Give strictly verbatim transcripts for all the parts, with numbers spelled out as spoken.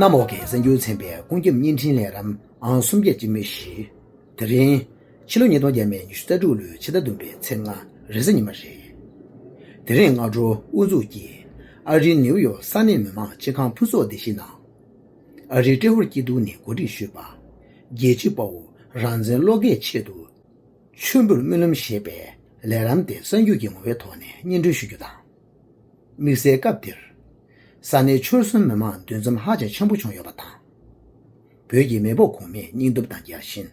གནམ་འོག་གི་གསར་འགྱུར་ཚན་པའི་ཀུན་ཁྱབ་བརྙན་འཕྲིན་ལས་རིམ་ཨང་སུམ་བརྒྱ་ཅིག་མི་བཞི། དེ་རིང་ཕྱི་ལོ་ཉིས་སྟོང་བརྒྱ་མེད་ཉི་ཤུ་རྩ་དྲུག་ལོའི་ཕྱི་ཟླ་བདུན་པའི་ཚེས་ལྔ་རེས་གཟའ་ཉི་མ་རེད། དེ་རིང་སྔ་དྲོ་དབུ་འཛུགས་ཀྱིས་ཨ་རིའི་ནིའུ་ཡོག་ས་གནས་མི་མང་སྤྱི་ཁང་ཕུན་ཚོགས་སྡེ་བཞི་ནང་། ཨ་རིའི་ཏྲེ་ཧོར་སྐྱིད་སྡུག་ནས་གོ་སྒྲིག་ཞུས་པ། རྒྱལ་གཅེས་དཔའ་བོ་རང་བཙན་བློ་དགའི་ཆེད་དུ། མཆོད་འབུལ་སྨོན་ལམ་ཞེས་པའི་ལས་རིམ་དེ་གསར་འགྱུར་གྱི་ངོ་བོའི་ཐོག་ནས་སྙན་སྒྲོན་ཞུ་རྒྱུ་དང་། དམིགས་བསལ་སྐབས་འདིར། ས་གནས་ཆོལ་གསུམ་མི་མང་འདུ་འཛོམས་ཧ་ཅང་ཆེན་པོ་བྱུང་ཡོད་པ་དང་། བོད་ཀྱི་མེས་པོ་གོང་མའི་སྙིང་སྟོབས་དང་རྒྱལ་ཞེན།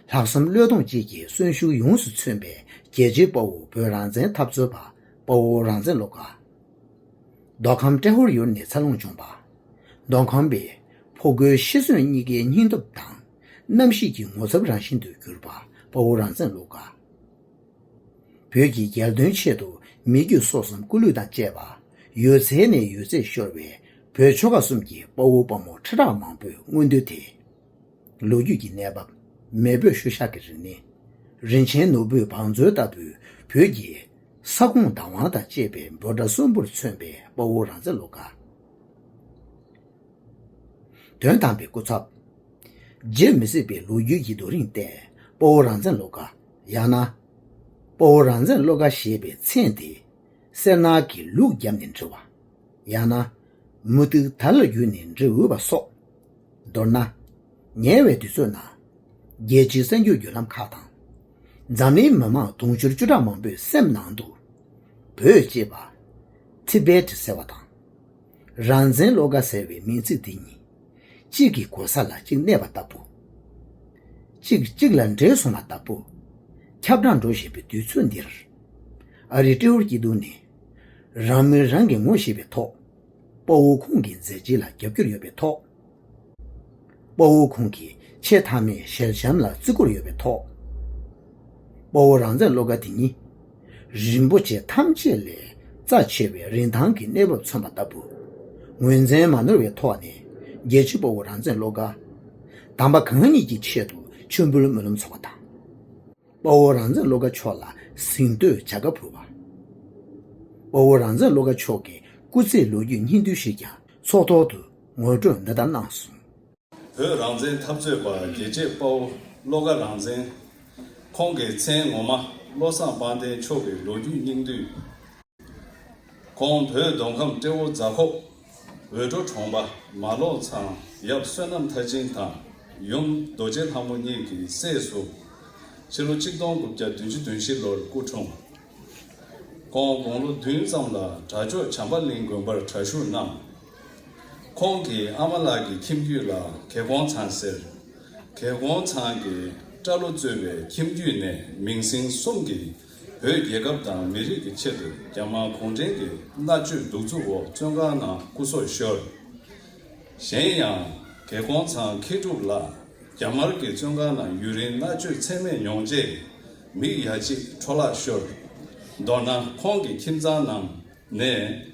ལྷག་བསམ་བློས་གཏོང་བཅས་ཀྱི་གསོན་ཤུགས་ཡོངས་སུ་མཚོན་པའི་རྒྱལ་གཅེས་དཔའ་བོ་བོད་རང་བཙན་འཐབ་རྩོད་པ་དཔའ་བོ་རང་བཙན་བློ་དགའ། མདོ་ཁམས་ཏྲེ་ཧོར་ཡུལ་ནས་འཚར་ལོངས་བྱུང་བ། མདོ་ཁམས་པའི་ཕོ་རྒོད་ཤི་གསོན་གཉིས་ཀའི་སྙིང་སྟོབས་དང་རྣམ་ཤེས་ཀྱི་ངོ་ཚབ་རང་བཞིན་དུ་གྱུར་པ་དཔའ་བོ་རང་བཙན་བློ་དགའ། བོད་ཀྱི་རྒྱལ་དོན་ཆེད་དུ་མི་རྒྱུད་སྲོག་གསུམ་སྐུ་ལུས་དང་བཅས་པ། ཡོད་ཚད་ནས་ཡོད་ཚད་ཤོར་བའི་བོད་ཆོལ་ཁ་གསུམ་གྱི་དཔའ་བོ་དཔའ་མོ་ཁྲི་ཕྲག་མང་པོའི་མངོན་འདུས་དེ། ལོ་རྒྱུས་ཀྱི་གནས་བབ། མེས་པོའི་ཤུལ་བཞག་གི་རིག་གནས། རིན་ཆེན་ནོར་བུའི་བང་མཛོད་ལྟ་བུའི་བོད་ཀྱི་ས་ཁོངས་བདག་དབང་དང་བཅས་པའི་འབོད་སྒྲ་གསོན་པོར་མཚོན་པའི་དཔའ་བོ་རང་བཙན་བློ་དགའ། དོན་དམ་པའི་སྐུ་ཚབ། བརྗེད་མི་སྲིད་པའི་ལོ་རྒྱུས་ཀྱི་རྡོ་རིང་བརྟན་དཔའ་བོ་རང་བཙན་བློ་དགའ། ཡང་ན། དཔའ་བོ་རང་བཙན་བློ་དགའ་ཞེས་པའི་མཚན་དེ། སེར་སྣ་གི་ལུགས་བརྒྱབ་ནས་འབྲི་བ། ཡང་ན། མུ་ཏིག་དར་ལ་བརྒྱུས་ནས་འབྲི་འོས་པ་སོགས། མདོར་ན། ཉེ་བའི་དུས་ཚོད་ནང་། རྒྱལ་སྤྱིའི་གསར་འགྱུར་བརྒྱུད་ལམ་ཁག་དང་། འཛམ་གླིང་མི་མང་དུང་ཕྱུར་བཅུ་ཕྲག་མང་པོའི་སེམས་ནང་དུ། བོད་ཅེས་པ། ཐི་བེད་ཟེར་བ་དང་། རང་བཙན་བློ་དགའ་ཟེར་བའི་མིང་ཚིག་འདི་གཉིས། གཅིག་གི་གོ་ས་ལ་གཅིག་གནས་པ་ལྟ་བུ། གཅིག་གཅིག་ལ་འདྲེས་སོང་བ་ལྟ་བུ། ཁྱབ་བསྒྲགས་འགྲོ་བཞིན་པའི་དུས་ཚོད་འདིར། ཨ་རིའི་ཏྲེ་ཧོར་སྐྱིད་སྡུག་ནས། རང་མོས་རང་གིས་ངོ་ཤེས་པའི་ཐོག་དཔའ་བོ་ཁོང་གི་མཛད་རྗེས་ལ་རྒྱབ་སྐྱོར་ཡོད་པའི་ཐོག་དཔའ་བོ་ཁོང་གི་ཆེས་མཐའ་མའི་ཞལ་འཆམ་ལ་བརྩི་བཀུར་ཡོད་པའི་ཐོག་དཔའ་བོ་རང་བཙན་བློ་དགའ་དེ་ཉིད། རིན་པོ་ཆེ་ཐམས་ཅད་ལས་རྩ་ཆེ་བའི་རིན་ཐང་གི་གནས་བབ་མཚོན་པ་ལྟ་བུ། ངོས་འཛིན་མ་ནོར་བའི་ཐོག་ནས་རྒྱལ་གཅེས་དཔའ་བོ་རང་བཙན་བློ་དགའ། དམ་པ་གང་ཉིད་ཀྱི་ཆེད་དུ་མཆོད་འབུལ་སྨོན་ལམ་ཚོགས་པ་དང་། དཔའ་བོ་རང་བཙན་བློ་དགའ་མཆོག་ལ་གཟེངས་བསྟོད་བྱ་དགའ་ཕུལ་བ། དཔའ་བོ་རང་བཙན་བློ་དགའ་མཆོག་གི་སྐུ་ཚེའི་ལོ་རྒྱུས་སྙིང་བསྡུས་ཤིག་ཀྱང་ཚོགས་ཐོག་ཏུ་ངོ་སྤྲོད་འདི་ལྟར་གནང་སོང་། བོད་རང་བཙན་འཐབ་རྩོད་པ་རྒྱལ་གཅེས་དཔའ་བོ་བློ་དགའ་རང་བཙན། ཁོང་གི་མཚན་ངོ་མ་བློ་བཟང་དཔལ་ལྡན་མཆོག་གི་ལོ་རྒྱུས་སྙིང་བསྡུས། ཁོང་བོད་མདོ་ཁམས་ཏྲེ་ཧོར་རྫ་ཁོག་འོད་འཕྲོ་གྲོང་པ་མ་ལོག་ཚང་ཡབ་བསོད་ནམས་མཐར་ཕྱིན་དང་ཡུམ་རྡོ་རྗེ་ལྷ་མོ་གཉིས་ཀྱི་སྲས་སུ། ཕྱི་ལོ་གཅིག་སྟོང་དགུ་བརྒྱ་བདུན་ཅུ་དོན་བཞི་ལོར་སྐུ་འཁྲུངས། ཁོང་དགུང་ལོ་བདུན་ཙམ་ལ་དྲག་ཕྱོགས་བྱམས་པ་གླིང་དགོན་པར་གྲྭ་ཞུགས་གནང་། ཁོང་གི་ཨ་མ་ལགས་ཀྱི་ཁྱིམ་རྒྱུད་ལ་གེ་ཀོང་ཚང་ཟེར། གེ་ཀོང་ཚང་གི་སྐྲ་ལོ་གཙོས་པའི་ཁྱིམ་རྒྱུད་ནས་མིང་སྲིང་གསུམ་གྱིས་བོད་རྒྱལ་ཁབ་དང་མི་རིགས་ཀྱི་ཆེད་དུ་རྒྱ་དམར་གུང་ཁྲན་གྱི་མནར་གཅོད་གདུག་རྩུབ་འོག་བཙོན་ཁང་ནང་སྐུ་སྲོག་ཤོར། གཞན་ཡང་། གེ་ཀོང་ཚང་མཁས་གྲུབ་ལགས་རྒྱ་དམར་གྱི་བཙོན་ཁང་ནང་ཡུན་རིང་མནར་གཅོད་ཚད་མེད་མྱོང་རྗེས་མིག་ཡ་གཅིག་འཕྲོ་བརླག་ཤོར། མདོར་ན་ཁོང་གི་ཁྱིམ་ཚང་ནང་ནས་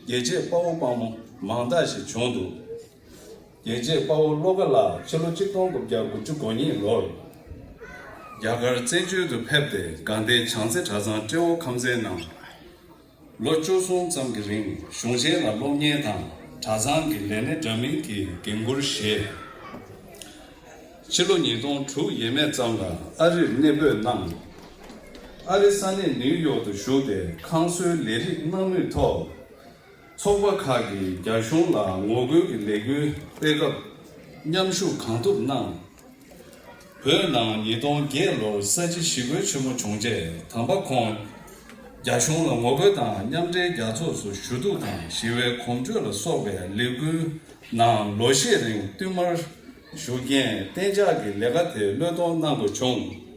རྒྱལ་གཅེས་དཔའ་བོ་དཔའ་མོ་མང་དག་ཞིག་བྱུང་འདུག་རྒྱལ་གཅེས་དཔའ་བོ་བློ་དགའ་ལགས་ཕྱི་ལོ་གཅིག་སྟོང་དགུ་བརྒྱ་དགུ་བཅུ་གོ་གཉིས་ལོར་རྒྱ་གར་བཙན་བྱོལ་དུ་ཕེབས་ཏེ་དགའ་ལྡན་བྱང་རྩེ་གྲྭ་ཚང་ཏྲེ་ཧོར་ཁམས་ཚན་ནང་ལོ་བཅུ་གསུམ་ཙམ་གྱི་རིང་གཞུང་ཆེན་ལ་སློབ་གཉེར་དང་གྲྭ་ཚང་གི་ལས་སྣེ་འདྲ་མིན་གྱི་འགན་འཁུར་བཞེས། ཕྱི་ལོ་ཉིས་སྟོང་དྲུག་ཡས་མས་ཙམ་ལ་ཨ་རིར་གནས་སྤོས་གནང་། ཨ་རི་ས་གནས་ནིའུ་ཡོག་ཏུ་བཞུགས་ཏེ་ཁང་གསོའི་ལས་རིགས་གནང་མུས་ཐོག་ཚོགས་པ་ཁག་གིས་རྒྱ་གཞུང་ལ་ངོ་རྒོལ་གྱི་ལས་འགུལ་སྤེལ་སྐབས་མཉམ་ཞུགས་གང་ཐུབ་གནང་། བོད་ནང་ཉིས་སྟོང་བརྒྱད་ལོར་ས་བྱི་ཞི་རྒོལ་ཆེན་མོ་བྱུང་རྗེས་དམ་པ་ཁོང་རྒྱ་གཞུང་ལ་ངོ་རྒོལ་དང་མཉམ་འབྲེལ་རྒྱལ་ཚོགས་སུ་ཞུ་གཏུག་དང་ཞི་བའི་གོམ་བགྲོད་ལ་སོགས་པའི་ལས་འགུལ་ནང་ལོ་ཤས་རིང་བསྟུད་མར་ཞུགས་རྐྱེན་གཏན་འཇགས་ཀྱི་ལས་ཀ་དེ་བློས་གཏོང་གནང་དགོས་བྱུང་།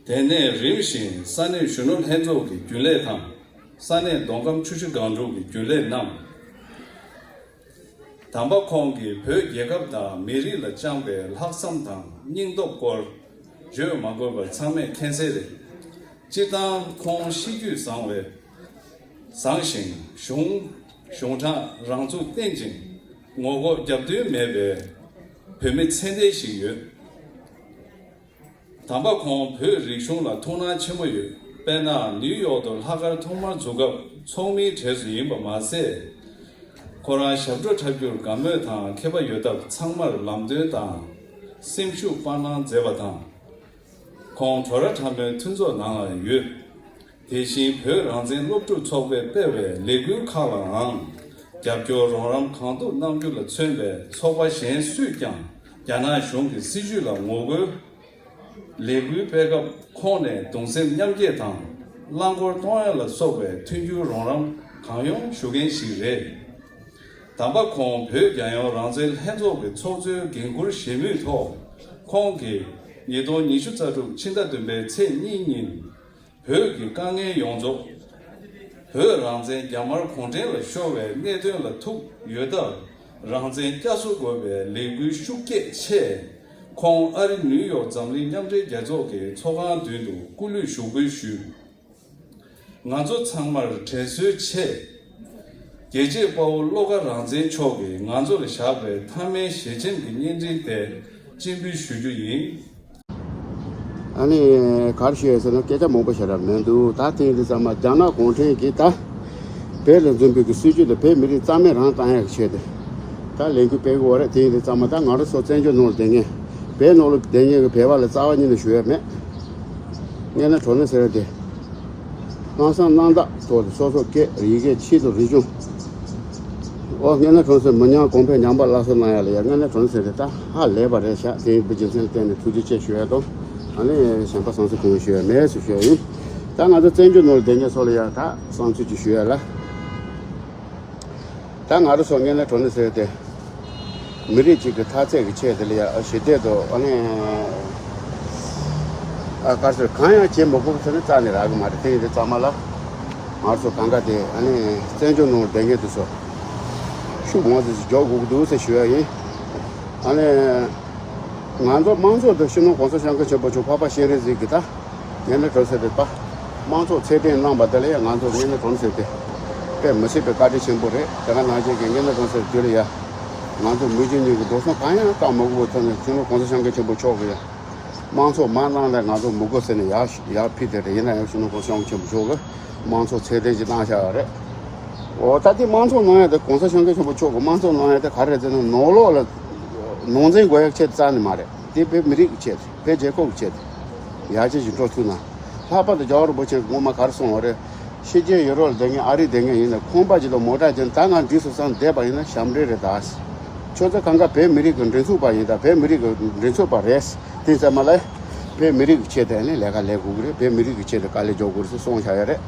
དེ་ནས་རིམ་བཞིན་ས་གནས་གཞོན་ནུ་ལྷན་ཚོགས་ཀྱི་རྒྱུན་ལས་དང་། ས་གནས་མདོ་ཁམས་ཆུ་བཞི་སྒང་དྲུག་གི་རྒྱུན་ལས་གནང་། དམ་པ་ཁོང་གིས་བོད་རྒྱལ་ཁབ་དང་མི་རིགས་ལ་བཅངས་པའི་ལྷག་བསམ་དང་སྙིང་སྟོབས་སྐོར་བརྗོད་མ་དགོས་པར་ཚང་མས་མཁྱེན་གསལ་རེད། སྤྱིར་བཏང་ཁོང་གཤིས་རྒྱུད་བཟང་བས། བཟང་ཞིང་གཞུང་གཞུང་དྲང་རང་ཚུགས་བརྟན་ཅིང་ངོ་རྒོལ་རྒྱབ་མདུན་མེད་པའི་བོད་མི་ཚད་ལྡན་ཞིག་ཡོད། དམ་པ་ཁོང་བོད་རིག་གཞུང་ལ་ཐུགས་སྣང་ཆེན་པོ་ཡོད། དཔེར་ན་ནིའུ་ཡོག་ཏུ་ལྷག་དཀར་ཐོག་མར་འཛུགས་སྐབས་ཚོགས་མིའི་གྲས་སུ་ཡིན་པ་མ་ཟད། ཁོ་རང་ཞབས་བྲོ་འཁྲབ་རྒྱུར་དགའ་མོས་དང་མཁས་པ་ཡོད་སྟབས། ཚང་མར་ལམ་སྟོན་དང་སེམས་ཤུགས་སྤར་གནང་མཛད་པ་དང་། ཁོང་གྲོགས་ར་ཁྲ་མོའི་མཐུན་ཚོགས་ནང་ལ་ཡོད། དེ་བཞིན་བོད་རང་བཙན་སློབ་ཕྲུག་ཚོགས་པས་སྤེལ་བའི་ལས་འགུལ་ཁག་ལའང་རྒྱབ་སྐྱོར་རོགས་རམ་གང་ཐུབ་གནང་རྒྱུ་ལ་མཚོན་པའི་ཚོགས་པ་གཞན་སུས་ཀྱང་རྒྱ་ནག་གཞུང་གི་སྲིད་བྱུས་ལ་ངོ་རྒོལ། ལས་འགུལ་སྤེལ་སྐབས་ཁོང་ནས་གདུང་སེམས་མཉམ་སྐྱེད་དང་རླངས་འཁོར་གཏོང་ཡ་ལ་སོགས་པའི་མཐུན་འགྱུར་རོགས་རམ་གང་ཡོང་ཞུ་མཁན་ཞིག་རེད། དམ་པ་ཁོང་བོད་རྒྱལ་ཡོངས་རང་བཙན་ལྷན་ཚོགས་ཀྱི་ཚོགས་གཙོའི་འགན་འཁུར་བཞེས་མུས་ཐོག་ཁོང་གིས་ཉིས་སྟོང་ཉི་ཤུ་རྩ་དྲུག་ཕྱི་ཟླ་བདུན་པའི་ཚེས་གཉིས་ཉིན། བོད་ཀྱི་དཀའ་ངལ་ཡོངས་རྫོགས། བོད་རང་བཙན་རྒྱ་དམར་གུང་ཁྲན་ལ་ཤོར་བའི་གནད་དོན་ལ་ཐུག་ཡོད་སྟབས། རང་བཙན་བསྐྱར་གསོ་དགོས་པའི་ལས་འགུལ་ཤུགས་སྐྱེད་ཆེད། ཁོང་ཨ་རི་ནིའུ་ཡོག་འཛམ་གླིང་མཉམ་འབྲེལ་རྒྱལ་ཚོགས་ཀྱི་ཚོགས་ཁང་མདུན་དུ་སྐུ་ལུས་ཞུགས་འབུལ་ཞུས། ང་ཚོ་ཚང་མར་དྲན་གསོའི་ཆེད། རྒྱལ་གཅེས་དཔའ་བོ་བློ་དགའ་རང་བཙན་མཆོག་གིས་ང་ཚོར་བཞག་པའི་མཐའ་མའི་ཞལ་ཆེམས་ཀྱི་བརྙན་འཕྲིན་དེ་སྤྱན་འབུལ་ཞུ་རྒྱུ་ཡིན། ཨ་ནི་ག་རེ་ཞུ་ཡ་ཟེར་ན། སྐད་ཆ་མང་པོ་བཤད་རབས་མི་འདུག་ད་དེ་ཡིན་དུས་ཙམ་པ་རྒྱ་ནག་གུང་ཁྲན་གྱིས་ད་བོད་ལ་འཛིན་པའི་གི་སྲིད་བྱུས་དེ་བོད་མི་རིགས་རྩ་མེད་རང་བཏང་ཡག་གི་ཆེད་དུ་ད་ལས་འགུལ་སྤེལ་གི་ཡོད་རེད། དེ་ཡིན་དུས་ཙམ་པ་ད་ང་རང་ཚོ་བཙན་བྱོལ་ནང་ལ་བསྡད་མཁན། བོད་ནང་ལ་བསྡད་མཁན་གྱི་བོད་པ་ལ་རྩ་བ་ཉིད་ནས་ཞུ་ཡ་མེད། དངོས་གནས་དྲང་གནས་ཟེར་ཡ་དེ། སྣང་བསམ་རྣམ་དག་ཐོག་ཏུ་སོ་སོ་སྐད་ཡི་གེ་ཆེད་དུ་རིག་གཞུང་། འོ་དངོས་གནས་དྲང་གནས་མི་ཉམས་གོང་འཕེལ་ཉམས་པ་སླར་གསོ་གནང་ཡ་ལ་ཡ་དངོས་གནས་དྲང་གནས་ཟེར་ཏེ་ད་ཧ་ལས་པ་རེད་ཤག་དེ་ཡིན་པའི་རྒྱུ་མཚན་ལ་བརྟེན་ནས་ཐུགས་རྗེ་ཆེ་ཞུ་ཡ་དང་། ཨ་ནི་གཞན་པ་བསམ་ཚུལ་གང་ཡང་ཞུ་ཡ་མེད་ཟེར་ཞུ་ཡ་ཡིན། ད་ང་ཚོ་བཙན་བྱོལ་ནང་ལ་བསྡད་མཁན་ཚོ་ལ་ཡ་ད་བསམ་ཚུལ་ཅིག་ཞུ་ཡ་ལ། ད་ང་རང་ཚོ་དངོས་གནས་དྲང་གནས་ཟེར་ཏེ། མི་རིགས་གཅིག་གི་འཐབ་རྩོད་ཀྱི་ཆེད་དེ་ལ་ཡ་ཞི་བདེ་དང་ཨ་ནི། ཨ་དཀར་ཟེར་གང་ཡང་བྱེད་མི་དགོས་ཟེར་ནས་རྩ་ནས་རག་གི་མ་རེད། དེ་ཡིན་དུས་ཙམ་པ་ལ། ང་ཚོ་གང་ག་དེ་ཨ་ནི་བཙན་བྱོལ་ནང་བསྡད་མཁན་དེ་ཚོ་ཤུགས་མང་ཙམ་ཞིག་རྒྱག་དགོས་ཀྱི་འདུག་ཟེར་ཞུ་ཡ་ཡིན། ཨ་ནི། ང་ཚོ་དམངས་གཙོ་དང་སྤྱི་ནོར་གོང་ས་སྐྱབས་མགོན་ཆེན་པོ་མཆོག་འཕགས་པ་སྤྱན་རས་གཟིགས་ཀྱི་ད། ངས་ནི་གྲོས་ཟེར་དེ་པ། དམངས་གཙོ་ཚད་ལྡན་གནང་བ་དེ་ལ་ཡང་ང་ཚོ་ངས་ནི་གྲོས་ཟེར་དེ། དཔེ་མི་སྲིད་པའི་བཀའ་དྲིན་ཆེན་པོ་རེད། དེ་ག་ནང་བཞིན་གྱི་ངས་ནི་གྲོས་ཟེར་དུས་ལ་ཡ། ང་ཚོ་མི་རྒྱུ་གཉིས་ཀྱི་འགྲོ་སོང་གང་ཡང་བཏང་མ་དགོས་པའི་ཐོག་ནས་སྤྱི་ནོར་གོང་ས་སྐྱབས་མགོན་ཆེན་པོ་མཆོག་གི་ཡ། དམངས་གཙོ་མ་གནང་ལ་ང་ཚོ་མི་དགོས་ཟེར་ནས་ཡར་ཡར་ཕུལ་དེ་རེད། ཡིན་ན་ཡང་སྤྱི་ནོར་གོང་ས་སྐྱབས་མགོན་ཆེན་པོ་མཆོག་གིས་དམངས་གཙོ་ཚད་ལྡན་ཞིག་གནང་བཞག་ཡོད་རེད། འོ་ད་དེ་དམངས་གཙོ་གནང་ཡ་དེ་གོང་ས་སྐྱབས་མགོན་ཆེན་པོ་མཆོག་གིས་དམངས་གཙོ་གནང་ཡ་དེ་ག་རེ་རེད་ཟེར་ན། ནང་ལོགས་ལ་ནང་འཛིང་དགོས་ཡ་ཆེད་རྩ་ནས་མ་རེད། དེ་བོད་མི་རིགས་ཀྱི་ཆེད་དུ། བོད་རྒྱལ་ཁབ་ཀྱི་ཆེད་དུ། ཡར་རྒྱས་ཀྱི་འགྲོ་ཐུབ་ན། ལྷག་པར་དུ་རྒྱལ་བ་རིན་པོ་ཆེས་སྔོན་མ་ག་རེ་གསུངས་པ་རེད། ཕྱི་རྒྱལ་ཡུ་རོབ་ལ་བསྡད་མཁན་ཨ་རི་བསྡད་མཁན་ཡིན་ན་ཁང་པ་ཅིག་དང་མོ་ཊ་ཅིག་ད་ང་འགྲིག་སོང་བསམ་བསྡད་པ་ཡིན་ན་ཞབས་འདྲེན་རེད་ད། ཁྱོད་ཚོ་གང་ག་བོད་མི་རིགས་ཀྱི་མགྲིན་ཚབ་པ་ཡིན་ད། བོད་མི་རིགས་ཀྱི་མགྲིན་ཚབ་པ་རེད། དེ་ཙམ་མ་ལ། བོད་མི་རིགས་ཀྱི་ཆེད་དུ་ནི་ལས་ཀ་ལས་དགོས་ཀྱི་རེད། བོད་མི་རིགས་ཀྱི་ཆེད་དུ་དཀའ་ལས་རྒྱག་དགོས་རེད་ཟེར་གསུངས་བཞག་ཡོད་རེད།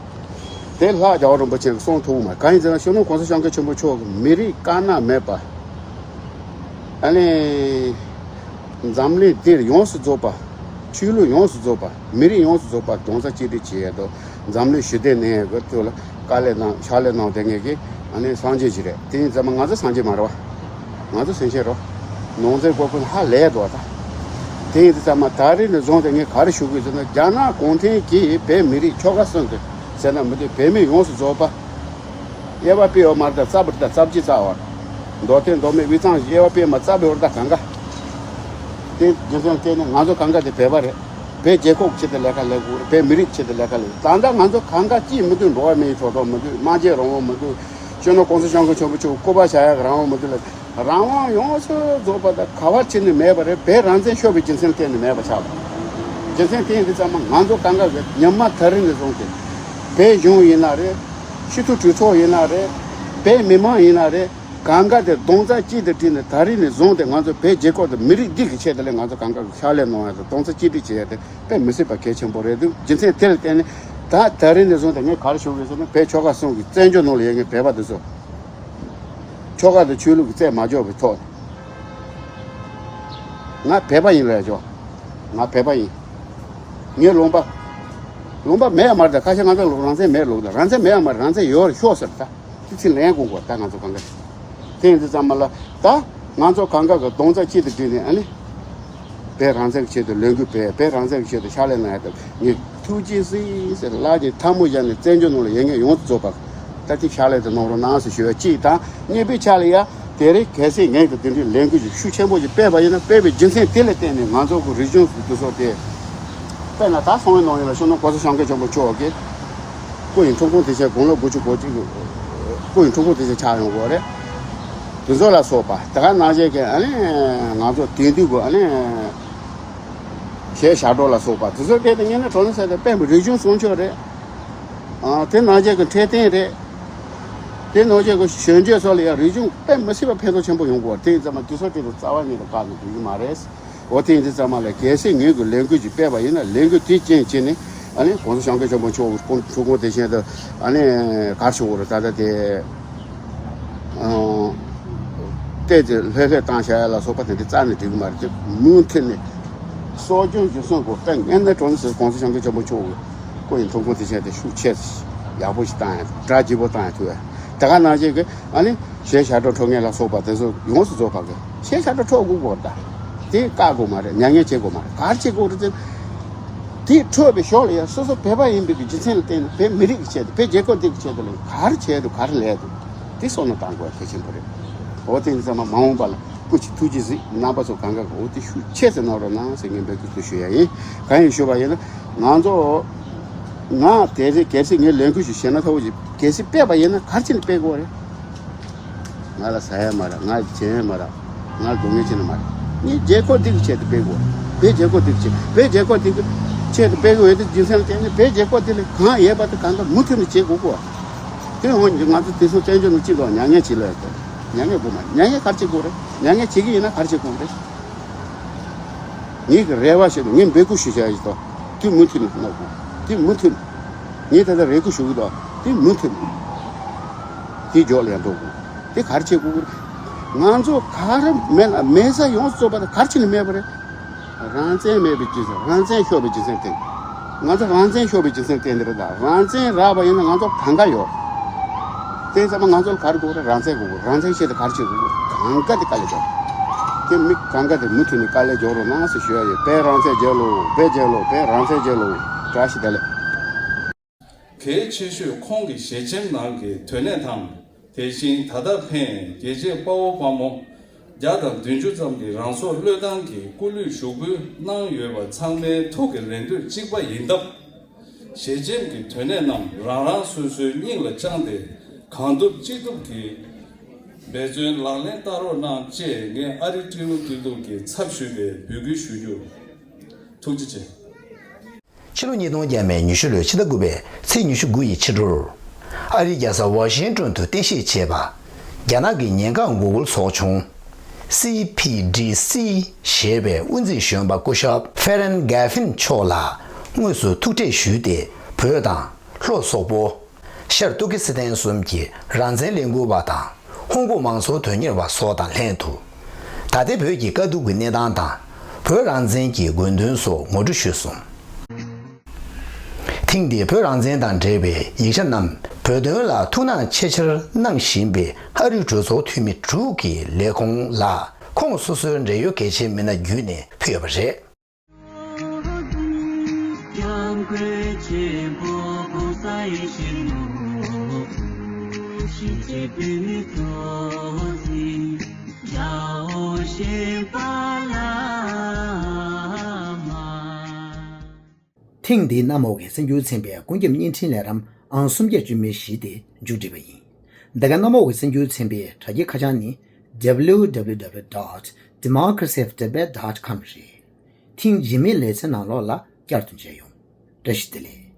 དེ་ལྷག་རྒྱལ་བ་རིན་པོ་ཆེ་གིས་གསུངས་ཐུབ་མ། གང་ཡིན་ཟེར་ན་སྤྱི་ནོར་གོང་ས་སྐྱབས་མགོན་ཆེན་པོ་མཆོག་གིས་མི་རིགས་དཀར་ནག་མེད་པ། ཨ་ནི། འཛམ་གླིང་འདིར་ཡོངས་སུ་རྫོགས་པ། ཆོས་ལུགས་ཡོངས་སུ་རྫོགས་པ། མི་རིགས་ཡོངས་སུ་རྫོགས་པ་རྡོག་རྩ་གཅིག་སྒྲིལ་བྱེད་ཡས་དོ། འཛམ་གླིང་ཞི་བདེ་གནས་ཡས་ཀྱི་ཐོག་ལ་དཀའ་ལས་གནང་ཕྱག་ལས་གནང་བསྡད་མཁན་གྱི་ཨ་ནི་སངས་རྒྱས་ཅིག་རེད། དེ་ཡིན་ཙང་མ་ང་ཚོ་སངས་རྒྱས་མ་རེད་བ། ང་ཚོ་སེམས་ཅན་རེད། ནང་ཚན་སྐོར་ཀུན་ཧ་ལས་འགྲོ་བ་དང་། དེ་ཡིན་ཙང་མ་ད་རེས་ནས་བཟུང་སྟེ་ངས་ག་རེ་ཞུ་དགོས་ཟེར་ན། རྒྱ་ནག་གུང་ཁྲན་གྱིས་བོད་མི་རིགས་ཁྱོ་ག་གསོན་ཏེ་ཟེར་ན་མི་འདུག་བོད་མི་ཡོངས་སུ་རྫོགས་པ། དབྱེ་བ་སྤེལ་ཡོད་མ་རེད་ད། རྩ་བ་རེད་ད། རྩ་བ་གཅིག་རྩ་བ་རེད། མདོ་སྟོད་མདོ་སྨད་དབུས་གཙང་དབྱེ་བ་སྤེལ་མ་རྩ་བའི་འོར་ད་གང་ག་དེ་རྒྱུ་མཚན་བརྟེན་ནས་ང་ཚོ་གང་ག་དེ་བོད་པ་རེད། བོད་རྒྱལ་ཁབ་ཆེད་དུ་ལས་ཀ་ལས་དགོས་རེད། བོད་མི་རིགས་ཆེད་དུ་ལས་ཀ་ལས། ད་ལྟ་ང་ཚོ་གང་ག་ཅིས་མི་འདུག་འགྲོ་བ་མིའི་ཐོབ་ཐང་མི་འདུག་སྨྲ་བརྗོད་རང་དབང་མི་འདུག་སྤྱི་ནོར་གོང་ས་སྐྱབས་མགོན་ཆེན་པོ་མཆོག་སྐུ་པར་བཞག་ཡག་རང་དབང་མི་འདུག་ལ། རང་དབང་ཡོངས་སུ་རྫོགས་པ་དང་ག་བ་ཕྱིན་ནས་མེད་པ་རེད། བོད་རང་བཙན་ཤོར་བའི་རྒྱུ་མཚན་གཏན་ནས་མེད་པ་ཆགས་པ། རྒྱུ་མཚན་དེ་ཡིན་དུས་ཙམ་མ་ང་ཚོ་གང་ག་གི་ཉི་མ་ད་རིང་ནས་བཟུང་སྟེ། བོད་གཞུང་ཡིན་ན་རེད། སྤྱི་འཐུས་གྲོས་ཚོགས་ཡིན་ན་རེད། བོད་མི་མང་ཡིན་ན་རེད། གང་ག་དེ་རྡོག་རྩ་གཅིག་ཏུ་བསྒྲིལ་ནས་ད་རིང་ནས་བཟུང་སྟེ་ང་ཚོ་བོད་རྒྱལ་ཁབ་དང་མི་རིགས་འདི་གི་ཆེད་དུ་ལས་ང་ཚོ་གང་ག་གི་ཕྱག་ལས་གནང་ཡ་དང་རྡོག་རྩ་གཅིག་སྒྲིལ་བྱེད་ཡ་དེ་དཔེ་མི་སྲིད་པ་གལ་ཆེན་པོ་རེད་འདུག་རྒྱུ་མཚན་དེ་ལ་བརྟེན་ནས་ད་ད་རིང་ནས་བཟུང་སྟེ་ངས་ག་རེ་ཞུ་དགོས་ཟེར་ན། བོད་ཆོལ་ཁ་གསུམ་གྱི་བཙན་བྱོལ་ནང་ལ་ཡོད་མཁན་བོད་པ་དེ་ཚོ། ཆོལ་ཁ་དང་ཆོས་ལུགས་ཀྱི་རྩོད་མ་རྒྱག་པའི་ཐོག་ནས། ང་བོད་པ་ཡིན་ལབ་ཡ་ཆོག་ང་བོད་པ་ཡིན། ངའི་ལུང་པ། ལུང་པ་མེད་ཡ་མ་རེད་ད། ཁ་ཤས་ང་ཚོ་ལུང་རང་བཙན་མེད་ལུགས་ད། རང་བཙན་མེད་ཡ་མ་རེད། རང་བཙན་ཡོད་རེད་ཤོག་ཟེར་ད། དེ་ཚིག་ལན་དགོངས་དགོས་ད་ང་ཚོ་གང་ག་དེ་ཡིན་དུས་ཙམ་མ་ལ་ད་ང་ཚོ་གང་ག་གི་རྡོག་རྩ་གཅིག་ཏུ་བསྒྲིལ་ནས་ཨ་ནི། བོད་རང་བཙན་གྱི་ཆེད་དུ་ལས་འགུལ་སྤེལ། བོད་རང་བཙན་གྱི་ཆེད་དུ་ཕྱག་ལས་གནང་ཡ་དང་ངས་ཐུགས་རྗེ་གཟིགས་ཟེར་ལག་གཉིས་ཐལ་མོ་སྦྱར་ནས་བཙན་བྱོལ་ནང་ལ་ཡོད་མཁན་ཡོངས་སུ་རྫོགས་པ་ད་ལྟའི་ཕྱག་ལས་དེ་གནང་རོགས་གནང་ཟེར་ཞུ་བ་གཅིག་དང་། གཉིས་པའི་ཆ་ལ་ཡ་དེ་རིང་གལ་སྲིད་ངས་ཀྱི་དེ་འདྲའི་ལས་འགུལ་ཞིག་ཤུགས་ཆེན་པོ་ཞིག་སྤེལ་བ་ཡིན་ན། སྤེལ་བའི་རྒྱུ་མཚན་དེ་ལ་བརྟེན་ནས་ང་ཚོ་གི་རིག་གཞུང་གི་འདུ་ཚོགས་དེ། དཔེར་ན་ད་སང་ཉིན་གནངས་ཉིན་ལ་སྤྱི་ནོར་གོང་ས་སྐྱབས་མགོན་ཆེན་པོ་མཆོག་གིས་སྐུ་ཡི་འཁྲུངས་སྐར་དེ་ཆ་དགུང་ལོ་དགུ་བཅུ་གོ་གཅིག་གི་སྐུ་ཡི་འཁྲུངས་སྐར་དེ་ཆ་ཆགས་ཡོང་གི་ཡོད་རེད། དེ་ཚོ་ལ་སོགས་པ་དེ་ག་ནང་བཞིན་གྱི་ཨ་ནི་ང་ཚོ་དེང་དུས་ཀྱི་ཨ་ནི་གཞས་ཞབས་བྲོ་ལ་སོགས་པ་དེ་ཚོ་སྐད་དུ་ཉན་ན་གྲོང་ནི་ཟེར་ཏེ་དཔེ་མི་རིག་གཞུང་སྲུང་སྐྱོབ་རེད། ཨ་དེ་ནང་བཞིན་གྱི་འཕྲོད་བསྟེན་རེད། དེ་ནང་བཞིན་གྱི་གཞོན་སྐྱེས་ཚོ་ལ་ཡང་རིག་གཞུང་དཔེ་མི་སྲིད་པ་ཕན་ཐོགས་ཆེན་པོ་ཡོང་གི་ཡོད་རེད། དེ་ཡིན་ཙང་མ་དུས་ཚོད་དེ་རུ་རྩ་བ་ཉིད་དུ་བཀག་ནས་འགྲོ་གི་མ་རེད། འོ་དེ་ཡིན་དུས་ཙམ་མ་ལ་གལ་སྲིད་ངེད་ཀྱི་ལས་འགུལ་ཅིག་སྤེལ་བ་ཡིན་ན་ལས་འགུལ་དེའི་རྐྱེན་བྱས་ནས་ཨ་ནི་༸གོང་ས་༸སྐྱབས་མགོན་ཆེན་པོ་མཆོག་གི་ཐུགས་དགོངས་དེ་བཞིན་དུ་ཨ་ནི་ག་རེ་ཞུ་དགོས་རེད། ད་ལྟ་དེ་ཨང་བལྟས་ཏེ་ལྷོད་ལྷོད་བཏང་བྱ་ཡ་ལ་སོགས་པ་དེ་འདྲ་རྩ་ནས་འགྲིག་གི་མ་རེད། དེ་མུ་མཐུད་ནས་གསོ་སྐྱོང་རྒྱུན་སྲུང་དགོས། དཔེ་ངན་ནས་གྲོང་ནས་༸གོང་ས་༸སྐྱབས་མགོན་ཆེན་པོ་མཆོག་གི་སྐུ་ཡི་ཐུགས་དགོངས་དེ་བཞིན་དུ་ཤུགས་ཆེ་ཡག་པོ་ཞིག་བཏང་ཡ་གྲ་རྒྱས་པོ་བཏང་ཡ་ཐུབ་ཡ་དེ་ག་ནང་བཞིན་གྱི་ཨ་ནི། གཞས་ཞབས་བྲོ་འཁྲབ་མཁན་ལ་སོགས་པ་དེ་ཚོ་ཡོངས་སུ་རྫོགས་པ་གི་གཞས་ཞབས་བྲོ་འཁྲབ་དགོས་གོ་ད། དེ་བཀག་དགོས་མ་རེད། མྱ་ངན་བྱེད་དགོས་མ་རེད། ག་རེ་བྱེད་དགོས་རེད་ཟེར། དེ་འཁྲབ་པའི་ཞོར་ལ་ཡང་སོ་སོ་བོད་པ་ཡིན་པའི་གི་རྒྱུ་མཚན་ལ་བརྟེན་ནས་བོད་མི་རིགས་ཀྱི་ཆེད་དུ་བོད་རྒྱལ་ཁབ་འདི་གི་ཆེད་དུ་ལ་ག་རེ་བྱས་འདུག་ག་རེ་ལས་འདུག་དེ་བསམ་བློ་བཏང་དགོས་གལ་ཆེན་པོ་རེད། འོ་དེ་ཡིན་ཙང་མ་མ་འོངས་པ་ལ་སྐུ་མཁྱེན་ཐུགས་རྗེ་གཟིགས། རྣམ་པ་ཚོ་གང་ག་གི་འོ་དེ་ཤུགས་ཆེ་ཙམ་གནང་རོགས་གནང་ཟེར་ངས་འབོད་སྐུལ་དུ་ཞུ་ཡ་ཡིན། གང་ཡིན་ཞུས་པ་ཡིན་ན་ང་ཚོ་ང་དེ་རེད། གལ་སྲིད་ངས་ལས་འགུལ་ཞིག་བྱས་ན་ཐོག་ཅིག་གལ་སྲིད་སྤེལ་བ་ཡིན་ན་ག་རེ་བྱས་ནས་སྤེལ་དགོས་རེད། ང་ལ་ཟ་ཡ་མ་རག་ང་ལ་བྱེད་ཡ་མ་རག་ང་ལ་སྡུག་བསྔལ་བྱེད་ན་མ་རེད། ངས་རྒྱལ་ཁབ་འདི་གི་ཆེད་དུ་སྤེལ་དགོས། བོད་རྒྱལ་ཁབ་འདི་གི་ཆེད་བོད་རྒྱལ་ཁབ་འདི་གི་ཆེད་དུ་སྤེལ་དགོས་ཡོད་དེ་རྒྱུ་མཚན་ལ་བརྟེན་ནས་བོད་རྒྱལ་ཁབ་འདི་ལ་གང་ཡོད་པ་དེ་གང་ག་མུ་མཐུད་ནས་བྱེད་དགོས་གོ་དེ་འོང་ང་ཚོ་དེ་སོང་བཙན་བྱོལ་ནང་སྤྱི་ཚོགས་མྱ་ངན་བྱེད་ལ་ཡོད་དོ། མྱ་ངན་དགོས་མ་རེད། མྱ་ངན་ག་རེ་བྱེད་དགོས་རེད། མྱ་ངན་བྱེད་ཀྱི་ཡིན་ན་ག་རེ་བྱེད་དགོས་རེད། ངེད་ཀྱི་རེ་བ་ཞིག་ངས་འབོད་སྐུལ་ཞུ་བྱ་ཡིན་དོ། དེ་མུ་མཐུད་ནས་གནང་དགོས། དེ་མུ་མཐུད་ནས་ངས་ད་ལྟ་རེ་སྐུལ་ཞུ་གི་འདུག་དེ་མུ་མཐུད་ནས་དེ་འཇོག་ལ་ཡང་འགྲོ་དགོས། དེ་ག་རེ་བྱེད་དགོས་ཀྱི་རེད། ང་ཚོ་ག་རེ་མེད་ལ་མེད་ས་ཡོངས་སུ་རྫོགས་པ་དེ་ག་རེ་བྱས་ནས་མེད་པ་རེད། རང་བཙན་མེད་པའི་རྒྱུ་མཚན། རང་བཙན་ཤོར་བའི་རྒྱུ་མཚན་དེ། ང་ཚོ་རང་བཙན་ཤོར་བའི་རྒྱུ་མཚན་དེ་འདི་རེད་ད། རང་བཙན་རག་པ་ཡིན་ན་ང་ཚོ་གང་ག་ཡོད། དེ་ཚང་མ་ང་ཚོ་ལ་ག་རེ་དགོས་རེད། རང་བཙན་དགོས་དགོས། རང་བཙན་ཆེད་དུ་ག་རེ་བྱེད་དགོས། གང་ག་དེ་དཀའ་ལས་རྒྱག་དེ་མི་གང་ག་དེ་མུ་མཐུད་ནས་དཀའ་ལས་རྒྱག་རོགས་གནང་ཟེར་ཞུ་ཡ་ཡོད། བོད་རང་བཙན་རྒྱལ་ལོ། བོད་རྒྱལ་ལོ། བོད་རང་བཙན་རྒྱལ་ལོ། བཀྲ་ཤིས་བདེ་ལེགས། གལ་ཆེ་ཤོས་ཁོང་གི་ཞལ་ཆེམས་ནང་གི་དོན་གནད་དང་། དེ་བཞིན་ད་ལྟ་ཕན་རྒྱལ་གཅེས་དཔའ་བོ་དཔའ་མོ་བརྒྱ་དང་བདུན་ཅུ་ཙམ་གྱིས་རང་སྲོག་བློས་བཏང་གིས་སྐུ་ལུས་ཞུགས་འབུལ་གནང་ཡོད་པ་ཚང་མའི་ཐུགས་ཀྱི་རེ་འདུན་གཅིག་པ་ཡིན་སྟབས། ཞལ་ཆེམས་ཀྱི་དོན་གནད་རྣམས་རང་རང་སོ་སོའི་སྙིང་ལ་བཅངས་ཏེ་གང་ཐུབ་ཅི་ཐུབ་ཀྱིས་འབད་བརྩོན་ལག་ལེན་བསྟར་རོགས་གནང་ཅེས་ངས་ཨ་རི་སྤྲེའུ་སྤྲེལ་གདུང་གི་ཚབ་ཞུས་པའི་འབོད་སྐུལ་ཞུ་རྒྱུར་ཐུགས་རྗེ་ཆེ། ཕྱི་ལོ་ཉིས་སྟོང་བརྒྱ་མེད་ཉི་ཤུ་ལོའི་ཕྱི་ཟླ་དགུ་པའི་ཚེས་ཉི་ཤུ་དགུ་ཡི་ཕྱི་དྲོར། ཨ་རིའི་རྒྱལ་ས་ཝ་ཤིང་ཏོན་དུ་རྟེན་གཞི་བྱས་པ། རྒྱ་ནག་གི་ཉེན་ཁ་འགོག་སྐུལ་ཚོགས་ཆུང་། སི་ཕི་ཌི་སི་ཞེས་པའི་དབུ་འཛིན་གཞོན་པ་སྐུ་ཞབས་ཧྥེ་རན་གྷ་ཧྥིན་མཆོག་ལ་དངོས་སུ་ཐུག་འཕྲད་ཞུས་ཏེ། བོད་དང་། ལྷོ་སོག་པོ། ཤར་ཏུར་ཀི་སི་ཐན་གསུམ་གྱི་རང་བཙན་ལས་འགུལ་བ་དང་། ཧོང་ཀོང་མང་གཙོ་དོན་གཉེར་བ་སོགས་དང་ལྷན་དུ། ད་ལྟའི་བོད་ཀྱི་དཀའ་སྡུག་གི་གནས་སྟངས་དང་། བོད་རང་བཙན་གྱི་དགོས་འདུན་སོགས་ངོ་སྤྲོད་ཞུས་སོང་། ཐེངས་འདིའི་བོད་རང་བཙན་དང་འབྲེལ་བའི་ཡིག་ཆ་རྣམས་བོད་དོན་ལ་ཐུགས་སྣང་ཆེ་ཆེར་གནང་བཞིན་པའི་ཨ་རིའི་གྲོས་ཚོགས་འཐུས་མི་དྲུག་གི་ལས་ཁུངས་ལ་ཁོང་སོ་སོའི་འབྲེལ་ཡོད་གལ་ཆེའི་མི་སྣ་བརྒྱུད་ནས་ཕུལ་ཡོད་པ་རེད། ཐེངས་འདིའི་གནམ་འོག་གི་གསར་འགྱུར་ཚན་པའི་ཀུན་ཁྱབ་བརྙན་འཕྲིན་ལས་རིམ་ཨང་སུམ་བརྒྱ་བཅུ་མེད་བཞི་དེ་མཇུག་བསྒྲིལ་བ་ཡིན། འདི་ག་གནམ་འོག་གི་གསར་འགྱུར་ཚན་པའི་དྲ་རྒྱའི་ཁ་བྱང་ནི། W W W dot democracy of tibet dot com རེད། ཐེངས་རྗེས་མའི་ལེ་ཚན་ནང་ལོགས་ལ་བསྐྱར་དུ་མཇལ་ཡོང་། བཀྲ་ཤིས་བདེ་ལེགས།